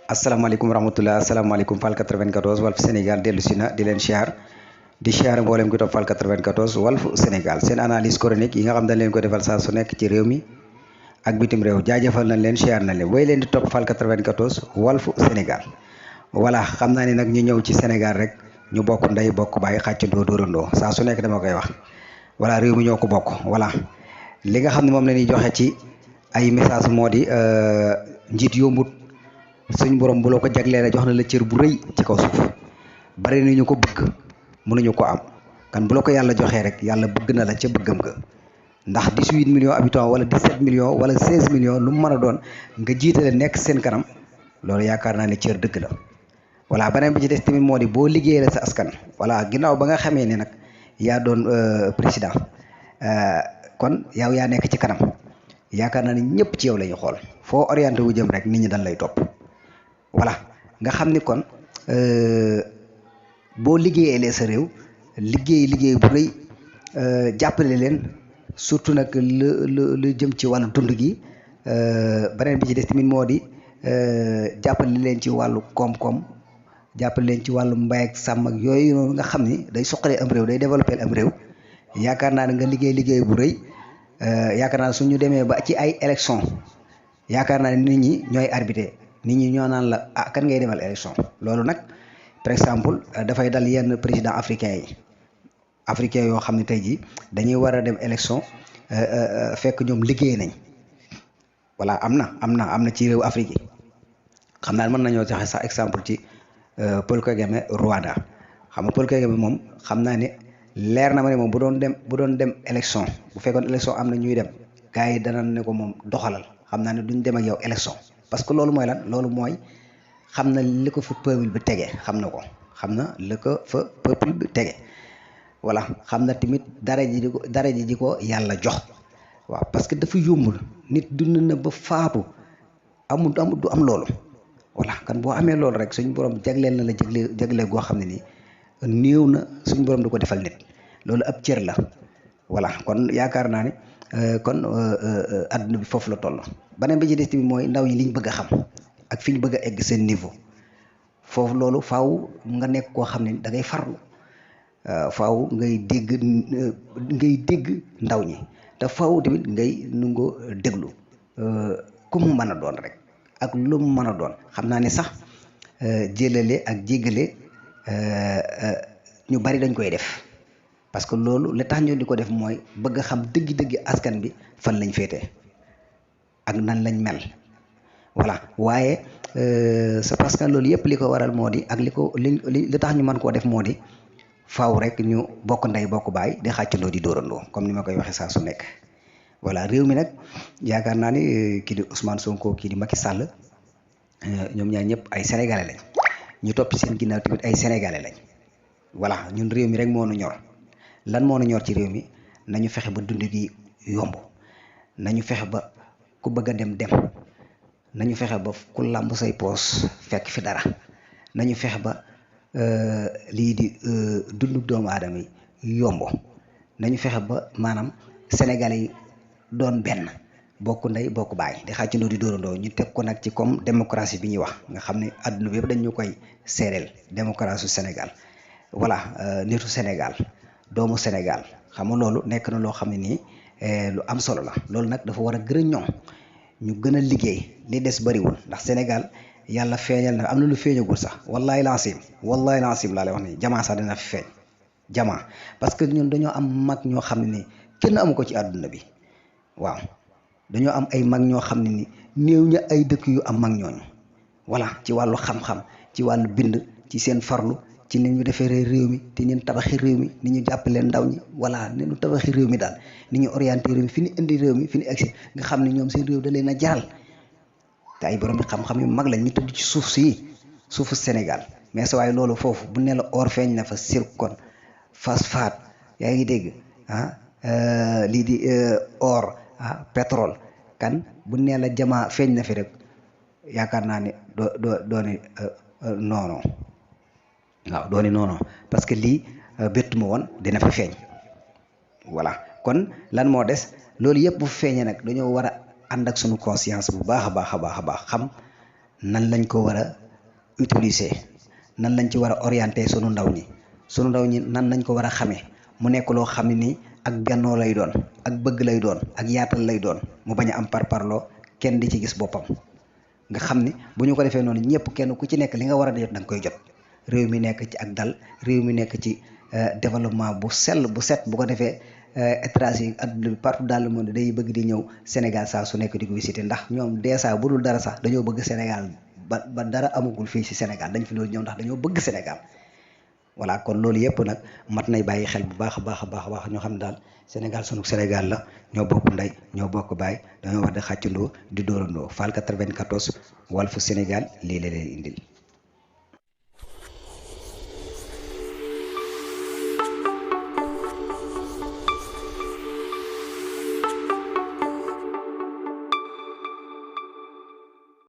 asalaamaaleykum wa rahmatulah asalaamaaleykum Fall 94 Walf Sénégal dellu si na di leen siyaar di siyaar mboolem ki topp Fall 94 Walf Sénégal seen analyse chronique yi nga xam dañ leen ko defal saa su nekk ci réew mi ak bitim réew jaajëfal nañ leen siyaar nañ leen way leen di topp Fall 94 Walf Sénégal voilà xam naa ne nag ñu ñëw ci Sénégal rek ñu bokk ndey bokk bàyyi xàccandoo dóorandoo saa su nekk dama koy wax voilà réew mi ñoo ko bokk voilà li nga xam ne moom la ñuy joxe ci ay message moo di njiit yombut suñ borom bu la ko jaglee jox na la cër bu rëy ci kaw suuf bari nañu ko bëgg mënuñu ko am kan bu la ko yàlla joxee rek yàlla bëgg na la ca bëggam nga ndax 18 millions habitants wala 17 millions wala 16 millions lu mu mën a doon nga jiitale nekk seen kanam loolu yaakaar naa ne cër dëgg la voilà beneen bi ci des tamit moo di boo liggéeyee sa askan voilà ginnaaw ba nga xamee ne nag yaa doon président kon yow yaa nekk ci kanam yaakaar naa ne ñëpp ci yow la ñu xool foo orienté wu jëm rek nit ñi dañ lay topp voilà nga xam ni kon boo liggéeyee sa réew liggéey bu rëy jàppale leen surtout nag lu jëm ci wàllu dund gi beneen bi ci des tamit moo di jàppale leen ci wàllu koom-koom jàppale leen ci wàllu mbay ak sàmm ak yooyu noonu nga xam ni day suqalee am réew day développé am réew yaakaar naa ne nga liggéey bu rëy yaakaar naa ne suñu demee ba ci ay élection yaakaar naa ne nit ñi ñooy arbitré nit ñi ñoo naan la kan ngay demal élection loolu nag par exemple dafay dal yenn président africain yoo xam ne tey jii dañuy war a dem élection fekk ñoom liggéey nañ voilà am na ci réew Afrique yi xam naa mën nañoo joxe sax exemple ci Paul Kagame Rwanda xam nga Paul Kagame moom xam naa ne leer na ma ne moom bu doon dem élection bu fekkoon élection am na ñuy dem gars yi danañ ne ko moom doxalal xam naa ne duñ dem ak yow élection parce que loolu mooy lan loolu mooy xam na li ko fa peuple bi tege xam na ko xam na li ko fa peuple bi tege voilà xam na tamit dara ji ko yàlla jox waaw parce que dafa yombul nit dund na ba faatu amul du am loolu voilà kan boo amee loolu rek suñ borom jagleel na la jagle goo xam ne nii néew na suñ borom du ko defal nit loolu ab cër la voilà kon yaakaar naa ne kon adduna bi foofu la toll beneen bi ci des tamit mooy ndaw ñi liñ bëgg a xam ak fi ñu bëgg a egg seen niveau foofu loolu faaw nga nekk koo xam ne da ngay farlu faaw ngay dégg ndaw ñi te faaw tamit ngay nungoo déglu ku mu mën a doon rek ak lu mu mën a doon xam naa ne sax jëlale ak jéggale ñu bari dañ koy def parce que loolu li tax ñu di ko def mooy bëgg a xam dëggi-dëggi askan bi fan lañ féete ak nan lañ mel voilà waaye c'est parce que loolu yëpp li ko waral moo di ak li tax ñu mën koo def moo di faaw rek ñu bokk ndey bokk baay di xàccandoo di dóorandoo comme ni ma koy waxee saa su nekk voilà réew mi nag yaakaar naa ni kii di Ousmane Sonko kii di Macky Sall ñoom ñaar ñëpp ay sénégalais lañ ñu topp seen ginnaaw tamit ay sénégalais lañ voilà ñun réew mi rek moo nu ñor lan moo nu ñor ci réew mi nañu fexe ba dund gi yomb nañu fexe ba ku bëgg a dem nañu fexe ba ku làmb say poos fekk fi dara nañu fexe ba lii di dundu doomu aadama yi yomb nañu fexe ba maanaam sénégalais yi doon benn bokk ndey bokk baay di xàccandoo di dóorandoo ñu teg ko nag ci comme démocratie bi ñuy wax nga xam ne adduna bi yëpp dañ ñu koy seereel démocratie Sénégal voilà nitu Sénégal doomu Sénégal xam nga loolu nekk na loo xam ne nii lu am solo la loolu nag dafa war a gën a ñoŋ ñu gën a liggéey li des bariwul ndax Sénégal yàlla feeñal na am na lu feeñagul sax wallahi laasim laa lay wax nii jamaa sax dina fi feeñ jamaa parce que ñun dañoo am mag ñoo xam ne nii kenn amu ko ci àdduna bi waaw dañoo am ay mag ñoo xam ne ni néew ña ay dëkk yu am mag ñooñu voilà ci wàllu xam-xam ci wàllu bind ci seen farlu ci ni ñu defaree réew mi te ñun tabaxi réew mi ni ñu jàppalee ndaw ñi voilà ni ñu tabaxi réew mi daal ni ñu orienté réew mi fi ñu indi réew mi fi ñu egsi nga xam ne ñoom seen réew da leen a jaral te ay borom xam-xam yu mag lañ ñu tudd ci suufu Sénégal mais sa waaye loolu foofu bu ne la or feeñ na fa zircon phosphate yaa ngi dégg lii di or pétrole kan bu nee la jamaa feeñ na fi rek yaakaar naa ne dooni noono waaw dooni noono parce que lii bettu ma woon dina fi feeñ voilà kon lan moo des loolu yëpp bu feeñee nag dañoo war a ànd ak suñu conscience bu baax a baax xam nan lañ ko war a utiliser nan lañ ci war a orienter sunu ndaw ñi nan lañ ko war a xamee mu nekk loo xam ne nii ak bennoo lay doon ak bëgg lay doon ak yaatal lay doon mu bañ a am parparloo kenn di ci gis boppam nga xam ni bu ñu ko defee noonu ñëpp kenn ku ci nekk li nga war a jot da nga koy jot réew mi nekk ci ak dal réew mi nekk ci développement bu sell bu set bu ko defee étranger yi adduna bi partout dans le monde day bëgg di ñëw Sénégal saa su nekk di ko visiter ndax ñoom dèjà bu dul dara sax dañoo bëgg Sénégal ba dara amagul fii ci Sénégal dañ fi doon ñëw ndax dañoo bëgg Sénégal voilà kon loolu yëpp nag mat nay bàyyi xel bu baax a baax a baax a baax ñoo xam ne daal Sénégal sunu Sénégal la ñoo bokk ndey ñoo bokk baay dañoo war di xàccandoo di dóorandoo Fall 94 Walfu Sénégal lii la leen indil.